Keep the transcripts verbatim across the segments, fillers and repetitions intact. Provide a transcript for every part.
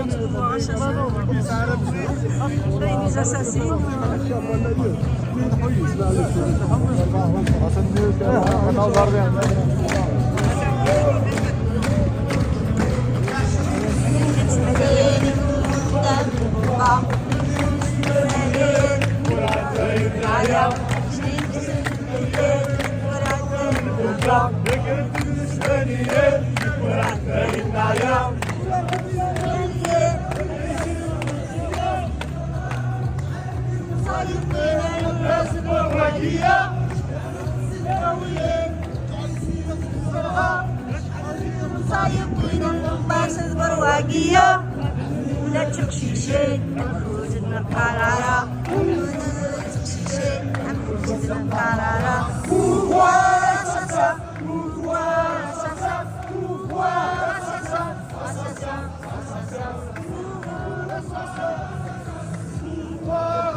Pouvoir assassin. Une assassin. Ṣayewwin lqebbac d berwagiya, ula d tiqcicin, ur tent-neqqar ara. Ur tent-neqqar ara. Pouvoir assassin, pouvoir assassin, pouvoir assassin, assassin, assassin. Pouvoir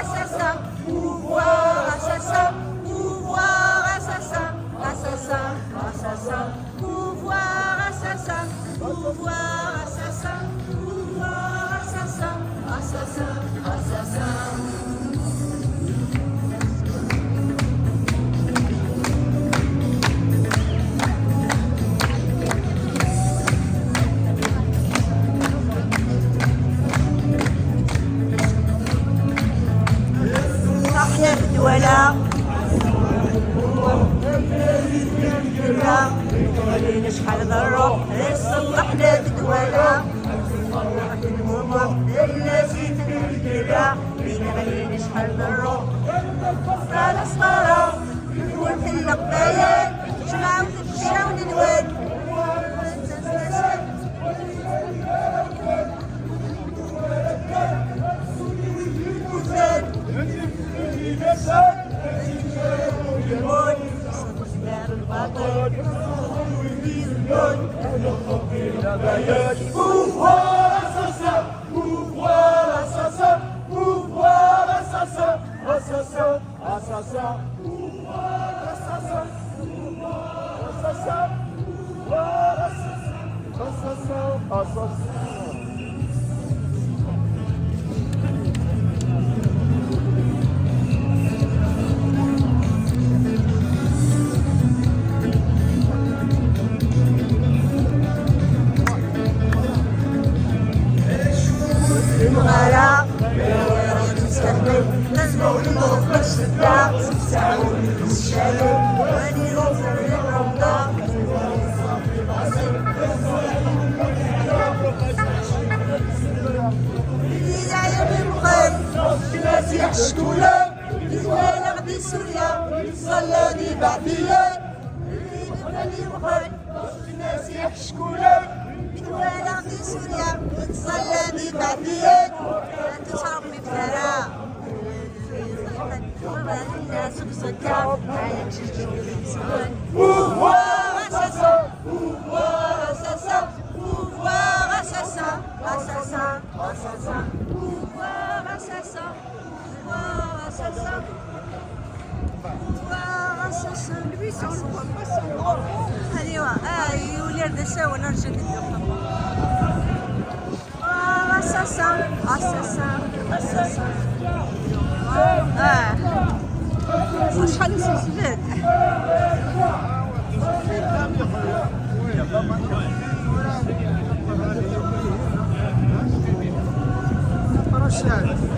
assassin, pouvoir assassin, pouvoir assassin, assassin, assassin, pouvoir assassin, pouvoir assassin, pouvoir assassin, assassin, assassin. Saḥyat Dwala. Acḥal d rruḥ, iṣelleḥ la Dwala. Lmumuḥ, illa si tnegga, mi neɣli necḥal d rruḥ. Ala ṣṣara, lwet n leqbayel, jemɛet ibeccawen-nwen. Pouvoir assassin, pouvoir assassin, pouvoir assassin, assassin, assassin, pouvoir assassin, pouvoir assassin, pouvoir assassin, assassin, assassin. Ara, Cckula, i twalaɣ di Surya, ẓalla di Beɛdiyen. Nnasiḥ Cckula, i twalaɣ di Surya, ẓalla di Beɛdiyen. Ur tettṛebbimt ara. Pouvoir assassin, pouvoir assassin, pouvoir assassin, assassin, assassin, pouvoir assassin, pouvoir assassin, pouvoir assassin. Lui, ça, on le voit pas, ça. Allez, ouais. Ah, il a l'air de ça, on a le jeu de Assassin, assassin, assassin. Ah. Acḥal n sensibel. Sɛad.